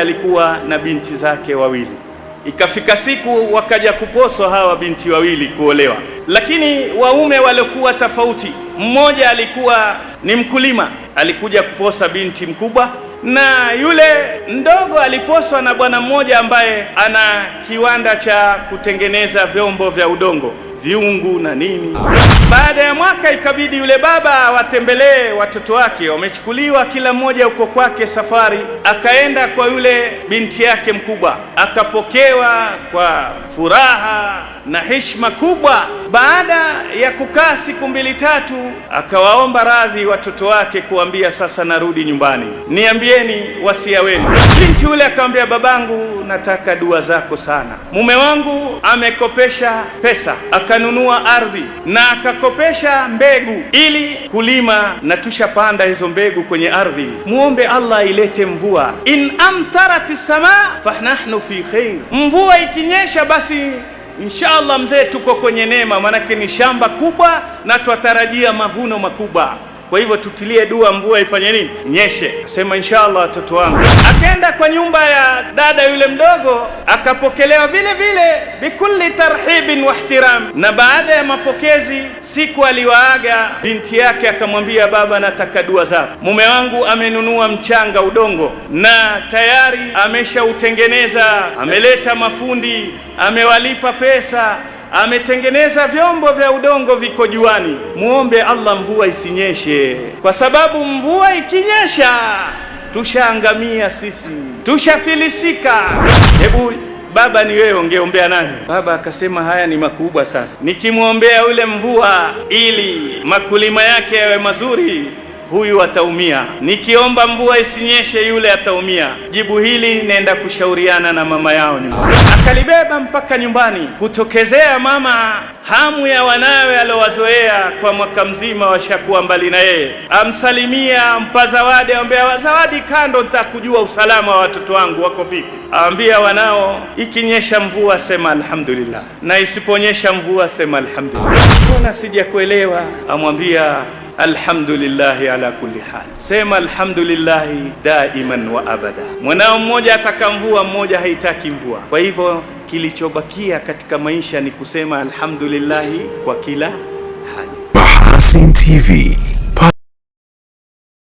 Alikuwa na binti zake wawili. Ikafika siku wakaja kuposwa hawa binti wawili kuolewa, lakini waume walikuwa tofauti. Mmoja alikuwa ni mkulima, alikuja kuposa binti mkubwa, na yule mdogo aliposwa na bwana mmoja ambaye ana kiwanda cha kutengeneza vyombo vya udongo, viungu na nini. Baada ya mwaka ikabidi yule baba awatembelee watoto wake, wamechukuliwa kila mmoja uko kwake safari. Akaenda kwa yule binti yake mkubwa, akapokewa kwa furaha na heshima kubwa. Baada ya kukaa siku mbili tatu, akawaomba radhi watoto wake, kuambia sasa narudi nyumbani, niambieni wasia wenu. Binti yule akamwambia, babangu, nataka dua zako sana. Mume wangu amekopesha pesa akanunua ardhi na akakopesha mbegu ili kulima, na tushapanda hizo mbegu kwenye ardhi. Muombe Allah ilete mvua, in amtarati samaa fahnahnu fi khair, mvua ikinyesha basi inshallah mzee, tuko kwenye neema, maanake ni shamba kubwa na twatarajia mavuno makubwa. Kwa hivyo tutilie dua, mvua ifanye nini? Nyeshe. Sema inshallah watoto wangu. Akaenda kwa nyumba ya dada yule mdogo, akapokelewa vile vile bikulli tarhibin wa ihtiram. Na baada ya mapokezi, siku aliwaaga binti yake, akamwambia baba, nataka dua zako. Mume wangu amenunua mchanga udongo na tayari ameshautengeneza, ameleta mafundi, amewalipa pesa, ametengeneza vyombo vya udongo viko juani. Muombe Allah mvua isinyeshe, kwa sababu mvua ikinyesha tushaangamia sisi, tushafilisika. Hebu baba, ni wewe ungeombea nani? Baba akasema haya ni makubwa sasa, nikimwombea yule mvua ili makulima yake yawe mazuri, huyu ataumia. Nikiomba mvua isinyeshe, yule ataumia. Jibu hili nenda kushauriana na mama yao nyumbani. Akalibeba mpaka nyumbani. Kutokezea mama, hamu ya wanawe aliowazoea kwa mwaka mzima washakuwa mbali na yeye, amsalimia, ampa zawadi, ambia zawadi kando, nitakujua usalama wa watoto wangu wako vipi. Aambia wanao, ikinyesha mvua sema alhamdulillah, na isiponyesha mvua sema alhamdulillah. Mbona sijakuelewa? Amwambia alhamdulillahi ala kulli hal, sema alhamdulillahi daiman wa abada. Mwanao mmoja ataka mvua, mmoja haitaki mvua. Kwa hivyo kilichobakia katika maisha ni kusema alhamdulillahi kwa kila hali. Mahasin TV.